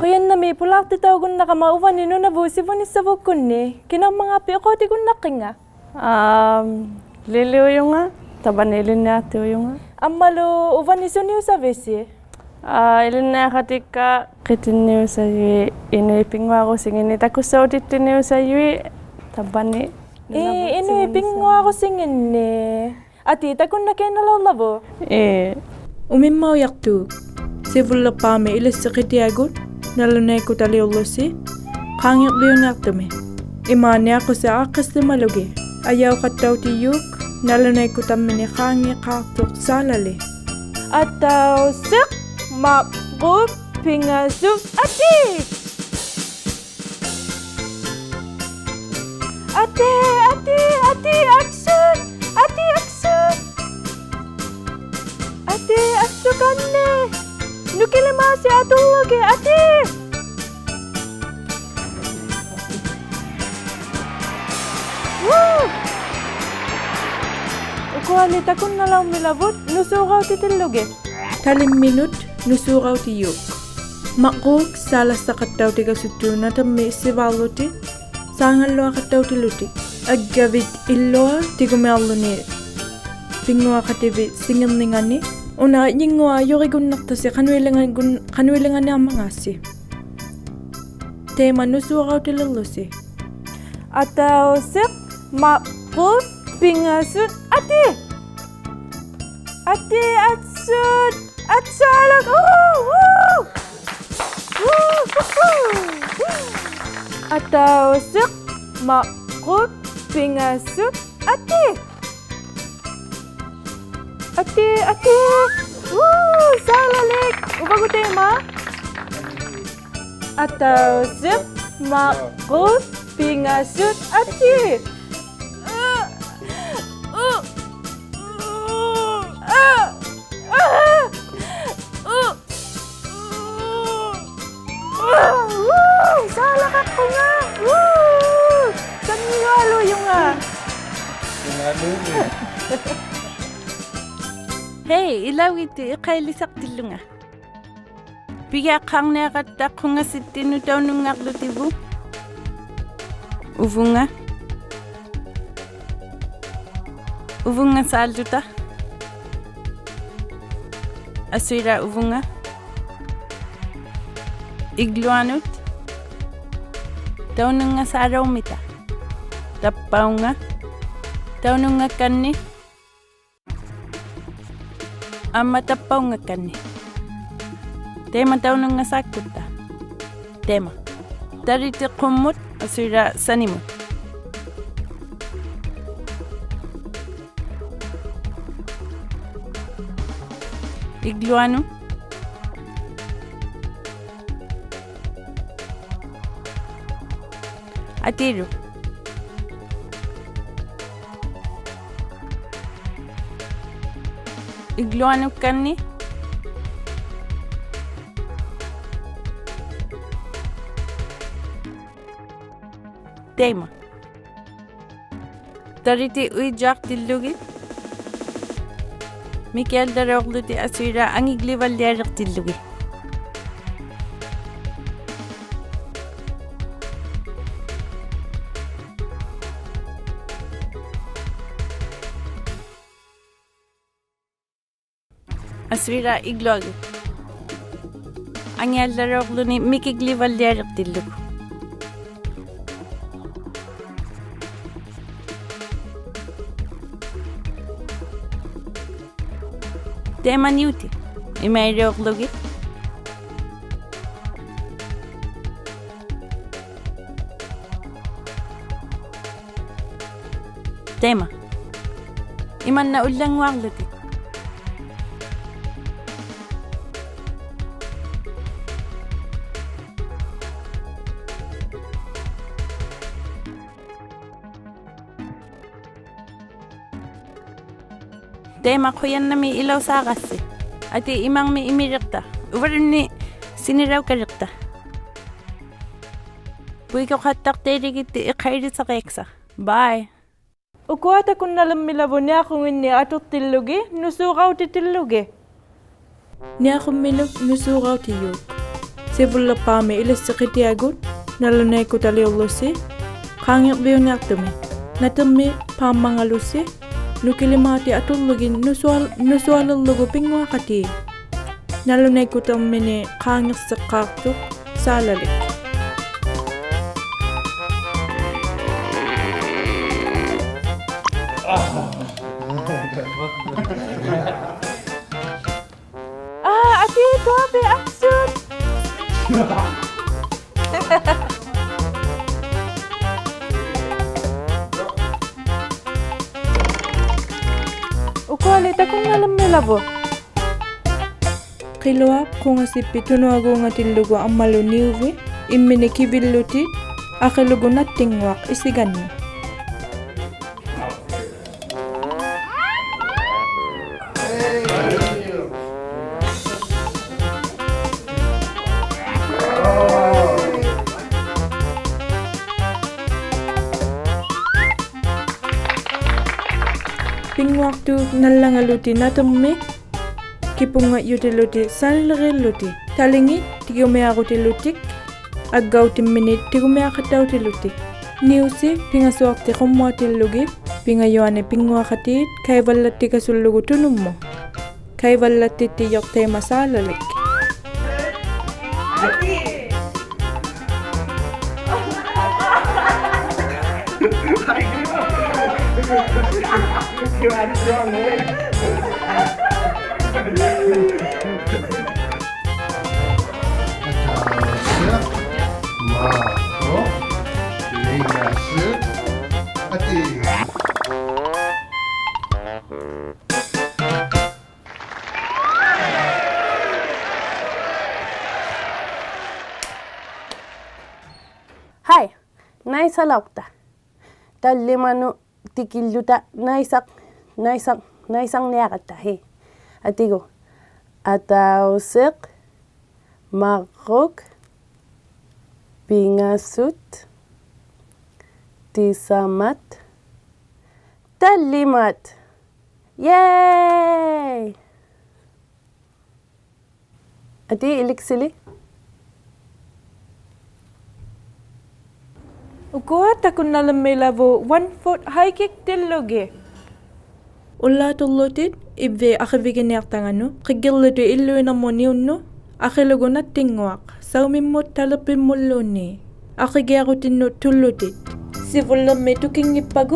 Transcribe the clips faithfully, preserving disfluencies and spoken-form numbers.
ᖁᔭᓐᓇᒦᒃ ᐳᓛᖅᑎᑕᐅᒍᓐᓇᕋᒪ ᐅᕙᓂ ᓄᓇᕗᑦ ᓯᕗᓂᒃᓴᕗᒃᑯᓐᓂ. ᑭᓇᐅᒻᒪᖔᖅᐱᑦ ᐅᖃᐅᑎᒍᓐᓇᖅᑭᙵ? ᐋᒻ, ᓕᓕᐅᔪᖓ, ᑕᕝᕙᓂ ᐃᓕᓐᓂᐊᖅᑎᐅᔪᖓ. ᐊᒻᒪᓗ ᐅᕙᓂ ᓱᓂᐅᓴᕕᓯ? ᐋ, ᐃᓕᓐᓂᐊᖃᑎᒃᑲ ᕿᑎᓐᓂᐅᓴᔪᐃᑦ, ᐃᓄᐃᑦ ᐱᙳᐊᕈᓯᖏᓐᓂᒃ ᑕᑯᔅᓴᐅᑎᑦᑎᓂᐅᓴᔪᐃᑦ, ᑕᕝᕙᓂ. ᐄ, ᐃᓄᐃᑦ ᐱᙳᐊᕈᓯᖏᓐᓂᒃ. ᐊᑏ, ᑕᑯᓐᓇᑲᐃᓐᓇᓚᐅᕐᓚᕗᑦ? ᐄ. ᐅᒥᒻᒪᐅᔭᖅᑑᒃ. ᓯᕗᓪᓕᖅᐹᒥ ᐃᓕᔅᓯ ᕿᑎᐊᒍᑦ, ᓇᓗᓇᐃᒃᑯᑕᓕᐅᕐᓗᓯ, ᖄᖏᕐᕕᐅᓂᐊᖅᑐᒥ. ᐃᒫᒃ ᓂᐊᖁᓯ ᐋᖅᑭᔅᓯᒪᓗᒋᑦ. ᐊᔭᐅᖃᑦᑕᐅᑎᔫᒃ, ᓇᓗᓇᐃᒃᑯᑕᒻᒥᓂᒃ ᖄᖏᖅᑳᖅᑐᖅ ᓵᓚᓕᒃ. ᐊᑕᐅᓯᖅ, ᒪᕐᕉᒃ, ᐱᖓᓱᑦ, ᐊᑏ! ᐊᑏ, ᐊᑏ, ᐊᑏ, ᐊᒃᓱᑦ! ᐊᑏ, ᐊᒃᓱᑦ! ᐊᑏ, ᐊᒃᓱᑲᓐᓂᖅ! ᓄᑭᓕᒫᓯ ᐊᑐᕐᓗᒋᑦ, ᐊᑏ! ᕗᐆ! ᐅᑯᐊᓕ ᑕᑯᓐᓇᓚᐅᕐᒥᓚᕗᑦ ᓄᓱᕋᐅᑎᑎᓪᓗᒋᑦ. ᑕᓕᒻᒥᓄᑦ ᓄᓱᕋᐅᑎᔫᒃ. ᒪᕐᕉᒃ ᓵᓚᒃᓴᖃᑦᑕᐅᑎᒐᓱᑦᑑᓐᓇᖅ ᑕᒻᒥ ᐃᒃᓯᕚᕐᓗᑎᒃ, ᓵᖓᓪᓗᐊᖃᑦᑕᐅᑎᓗᑎᒃ. ᐊᒡᒐᕕᑦ ᐃᓪᓗᐊ ᑎᒍᒥᐊᕐᓗᓂ ᐱᙳᐊᖃᑎᕕᑦ ᓯᖏᕐᓂᖓᓂᒃ. ᐅᓇ ᐊᔾᔨᙳᐊᔪᕆᒍᓐᓇᖅᑕᓯ ᖃᓄᐃᓕᖓᒍᓐ-, ᖃᓄᐃᓕᖓᓂᐊᕐᒪᖔᔅᓯ. ᑕᐃᒪ ᓄᓱᕋᐅᑎᓕᕐᓗᓯ. ᐊᑕᐅᓯᖅ, ᒪᕐᕉᒃ, ᐱᖓᓱᑦ, ᐊᑏ! ᐊᑏ, ᐊᒃᓱᑦ! ᐊᒃᓱᐊᓗᒃ! ᕗᐆ! ᕗᐆ! ᕗᐆ! ᕗᐆ! ᐊᑕᐅᓯᖅ, ᒪᕐᕉᒃ, ᐱᖓᓱᑦ, ᐊᑏ! ᐊᑏ, ᐊᑏ! ᕗᐆ! ᓵᓚᓕᒃ! ᐅᕙᒍᑦ ᑕᐃᒪ. ᐊᑕᐅᓯᖅ, ᒪᕐᕉᒃ, ᐱᖓᓱᑦ, ᐊᑏ! ᓵᓚᖃᖅᑯᖓ! ᓵᓚᖃᖅᑯᖓ! ᓵᓚᖃᖅᑯᖓ! ᕼᐊᐃ, ᐃᓚᐅᒋᑦᑎ ᐃᖃᐃᓕᓴᖅᑎᓪᓗᖓ. ᐱᒋᐊᖅᑳᕐᓂᐊᕋᑦᑕ ᖁᖓᓯᑦᑎᓐᓄᑦ ᑕᐅᓄᙵᕐᓗᑎᒍ. ᐅᕗᖓ. ᐅᕗᖓ ᓵᓪᓗᑕ. ᐊᓱᐃᓛ ᐅᕗᖓ. ᐃᒡᓗᐊᓄᑦ. ᑕᐅᓄᙵᓵᕋᐅᒻᒥᑕ. ᑕᑉᐸᐅᖓ. ᑕᐅᓄᙵᒃᑲᓐᓂᖅ. ᐊᒻᒪ ᑕᑉᐸᐅᙵᒃᑲᓐᓂᖅ. ᑕᐃᒪ ᑕᐅᓄᙵᓵᒃᑯᑦᑕ. ᑕᐃᒪ. ᑕᓕᑎᒃ ᖁᒻᒧᑦ, ᐊᓱᐃᓛ ᓴᓂᒧᑦ. ᐃᒡᓗᐊᓄᑦ. ᐊᑏᓗ. ᐃᒡᓗᐊᓄᒃᑲᓐᓂᖅ. ᑕᐃᒪ. ᑕᓕᑎᒃ ᐅᐃᔾᔮᖅᑎᓪᓗᒋᑦ. ᒥᑭᐊᓪᓚᕆᐅᕐᓗᑎᒃ ᐊᓱᐃᓛ ᐊᖏᒡᓕᕙᓪᓕᐊᓕᖅᑎᓪᓗᒋᑦ. ᐊᓱᐃᓛ ᐃᒡᓗᐊᒍᑦ. ᐊᖏᐊᓪᓚᕆᐅᕐᓗᓂ ᒥᑭᒡᓕᕙᓪᓕᐊᓕᖅᑎᓪᓗᒍ. ᑕᐃᒪ ᓂᐅᑎᑦ. ᐃᒪᐃᓕᐅᕐᓗᒋᑦ. ᑕᐃᒪ. ᐃᒪᓐᓇ ᐅᓪᓚᙳᐊᕐᓗᑎᑦ. ᑕᐃᒪ ᖁᔭᓐᓇᒦᒃ ᐃᓚᐅᓵᕋᔅᓯ. ᐊᑏ ᐃᒪᕐᒥᒃ ᐃᒥᓕᖅᑕ. ᐅᕝᕙᓘᓐᓃᑦ ᓯᓂᕋᐅᑲᓕᖅᑕ. ᐳᐃᒍᖃᑦᑕᖅᑕᐃᓕᒋᑦᑎ ᐃᖃᐃᓕᓴᕆᐊᒃᓴᖅ. Bye. ᐅᑯᐊ ᑕᑯᓐᓇᓕᕐᒥᓚᕗᑦ ᓂᐊᖁᖏᓐᓂᒃ ᐊᑐᖅᑎᓪᓗᒋᑦ, ᓄᓱᕋᐅᑎᑎᓪᓗᒋᑦ. ᓂᐊᖁᒻᒥᓄᑦ ᓄᓱᕋᐅᑎᔪᒃ. ᓯᕗᓪᓕᖅᐹᒥ ᐃᓕᔅᓯ ᕿᑎᐊᒍᑦ, ᓇᓗᓇᐃᒃᑯᑕᓕᐅᕐᓗᓯ, ᖄᖏᕐᕕᐅᓂᐊᖅᑐᒥ. ᓇᑎᕐᒥᒃ ᐹᒻᒪᖓᓗᓯ, ᓄᑭᓕᒫᑎᑦ ᐊᑐᕐᓗᒋᑦ ᓄᓱᐊᓪ-, ᓄᓱᐊᓕᕐᓗᒍ ᐱᙳᐊᖃᑎᑦ. ᓇᓗᓇᐃᒃᑯᑕᕐᒥᓂᒃ ᖄᖏᖅᓯᖅᑳᖅᑐᖅ ᓵᓚᓕᒃ. ᐋ, ᐊᑏ ᑐᐊᕕ ᐊᒃᓱᑦ. ᐅᑯᐊᓕ ᑕᑯᓐᓇᓕᕐᒥᓚᕗᑦ. ᕿᓗᐊᖅ ᖁᖓᓯᑉᐱᑦ ᑐᓄᐊᒎᖓᑎᓪᓗᒍ ᐊᒻᒪᓗ ᓂᐅᕕᑦ, ᐃᒻᒥᓂᒃ ᑭᕕᓪᓗᑎᑦ, ᐊᕿᓗᒍ ᓇᑦᑎᙳᐊᖅ ᐃᓯᒐᓐᓄᑦ. ᐱᙳᐊᖅᑐᑦ ᓇᓪᓚᖓᓗᑎᒃ ᓇᑎᕐᒥᒃ, ᑭᐳᖓᔪᑎᓗᑎᒃ ᓴᓂᓕᕇᓪᓗᑎᒃ, ᑕᓕᖏᑦ ᑎᒍᒥᐊᕈᑎᓗᑎᒃ, ᐊᒡᒐᐅᑎᒥᓂᒃ ᑎᒍᒥᐊᖃᑕᐅᑎᓗᑎᒃ. ᓂᐅᓯ ᐱᖓᓱᐊᖅᑎ ᖁᒻᒧᐊᑎᓪᓗᒋᑦ, ᐱᖓᔪᐊᓂᒃ ᐱᙳᐊᖃᑎᑦ, ᑲᐃᕙᓪᓚᑦᑎᒐᓱᓪᓗᒍ ᑐᓄᒻᒧᑦ. ᑲᐃᕙᓪᓚᑦᑎᑦᑎᔪᖅ ᑕᐃᒪ ᓵᓚᓕᒃ. ᒪᕐᕉᒃ, ᐱᖓᓱᑦ, ᐊᑏ. ᕼᐊᐃ, ᓇᐃᓴᓚᐅᖅᑕ. ᑕᓪᓕᒪᓄᑦ ᑎᑭᓪᓗᑕ ᓇᐃᓴᖅ, ᓇᐃᓴᖅ, ᓇᐃᓴᕐᓂᐊᕋᑦᑕ ᕼᐃ. ᐊᑏᒎᖅ. ᐊᑕᐅᓯᖅ, ᒪᕐᕉᒃ, ᐱᖓᓱᑦ, ᑎᓴᒪᑦ, ᑕᓪᓕᒪᑦ. Yay! ᐊᑏ ᐃᓕᑦᓯᓕ. ᐅᑯᐊ ᑕᑯᓐᓇᓕᕐᒥᓚᕗᑦ one foot high kick-ᑎᓪᓗᒋᑦ. ᐅᓪᓛᖅᑐᕐᓗᑎᑦ ᐃᕝᕕᑦ ᐊᕿᕕᒋᓂᐊᖅᑕᖓᓄᑦ, ᕿᒡᒋᕐᓗᑎᑦ ᐃᓪᓗᐃᓐᓇᒧᑦ ᓂᐅᓐᓄᑦ, ᐊᕿᓗᒍ ᓇᑦᑎᙳᐊᖅ, ᓴᐅᒥᒻᒧᑦ ᑕᓕᕐᕕᒻᒧᓪᓘᓐᓃᑦ, ᐊᕿᒋᐊᕈᑎᓐᓄᑦ ᑐᓪᓗᑎᑦ. ᓯᕗᓪᓕᕐᒥᒃ ᑐᑭᙱᑉᐸᒍ,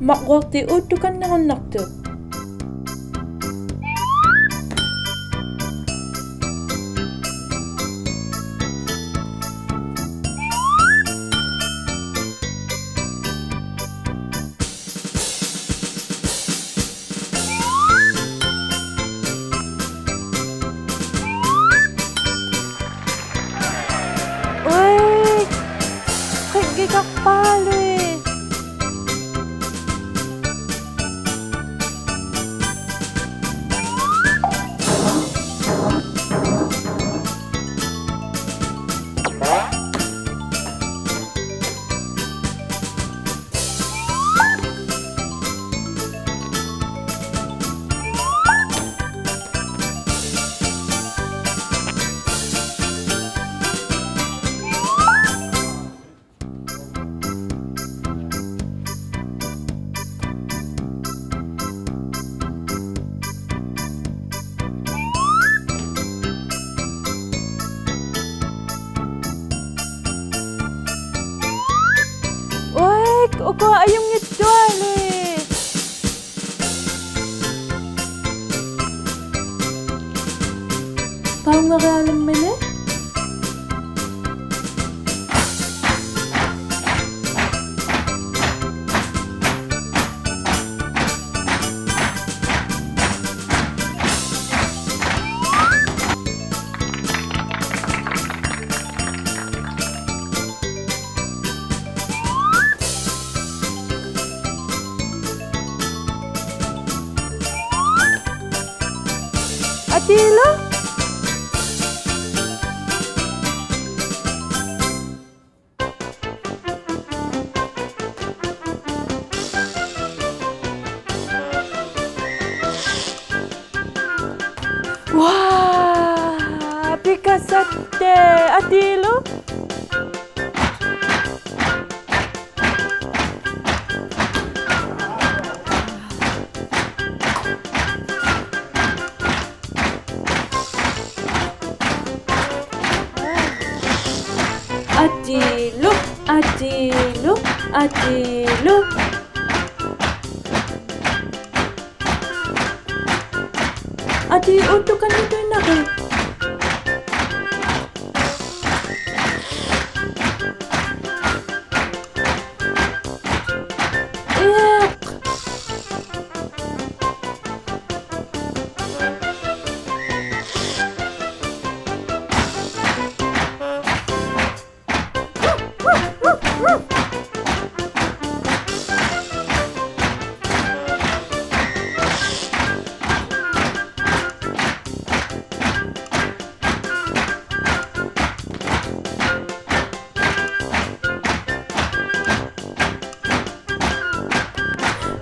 ᒪᕐᕈᐊᖅᑎ ᐆᑦᑐᑲᓐᓂᕈᓐᓇᖅᑐᖅ. ᐅᐃ! ᕿᒡᒋᖃᖅᐹᓗᐃᑦ. ᐅᐃᒃ, ᐅᑯᐊ ᐊᔪᙱᑦᑐᐊᓕ. ᐸᐅᙵᕆᐊᓕᕐᒥᓂᒃ. ᓴᑦᑕ, ᐊᑏᓗ. ᐊᑏᓗ, ᐊᑏᓗ, ᐊᑏᓗ. ᐊᑏ, ᐆᑦᑐᑲᓐᓂᑐᐃᓐᓇᕆᑦ. ᐄᒃ.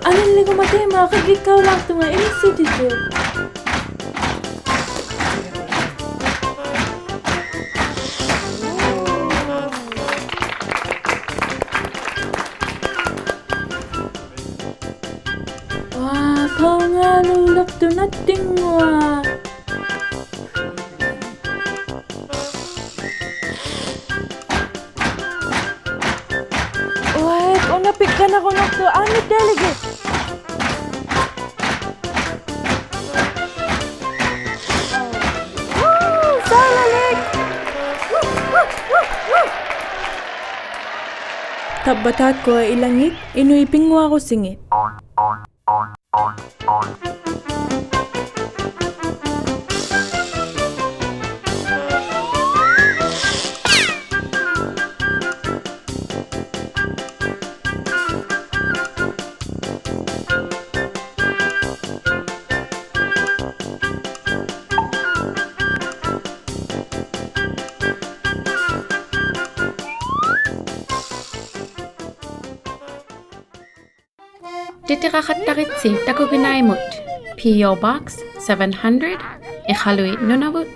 ᐊᓕᓕᒍᒪ ᑕᐃᒪ ᖃᒌᒃᑲᐅᓛᖅᑐᖓ ᐃᓂᓱᒪᔪᖅ. ᐅᐊ, ᖃᐅᖓᓗᓕᖅᑐᖅ ᓇᑎᙳᐊᖅ. ᐅᐊ, ᐅᓇ ᐱᒃᑲᓇᒍᓐᓇᖅᑐᖅ, ᐊᓂᑦᑕᓕᒋᑦ. ᓴᓚᓕᒃ. ᑕᕝᕙ ᑖᒃᑯᐊ ᐃᓚᖏᑦ, ᐃᓄᐃᑦ ᐱᙳᐊᕈᓯᖏᑦ. ᑎᑎᕋᖃᑦᑕᕆᑦᓯ ᑕᑯᒋᓇᐃᒧᑦ, P O Box seven hundred, ᐃᖃᓗᐃᑦ, ᓄᓇᕗᑦ,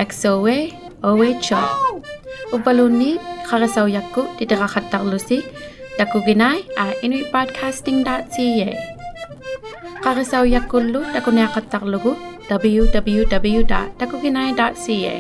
X O A, O H O. ᐅᕝᕙᓘᓐᓃᑦ ᖃᕆᓴᐅᔭᒃᑯᑦ ᑎᑎᕋᖃᑦᑕᕐᓗᓯ takuginai at inuitbroadcasting dot C A. ᖃᕆᓴᐅᔭᒃᑯᓪᓗ ᑕᑯᓂᐊᖃᑦᑕᕐᓗᒍ W W W dot takuginai dot C A.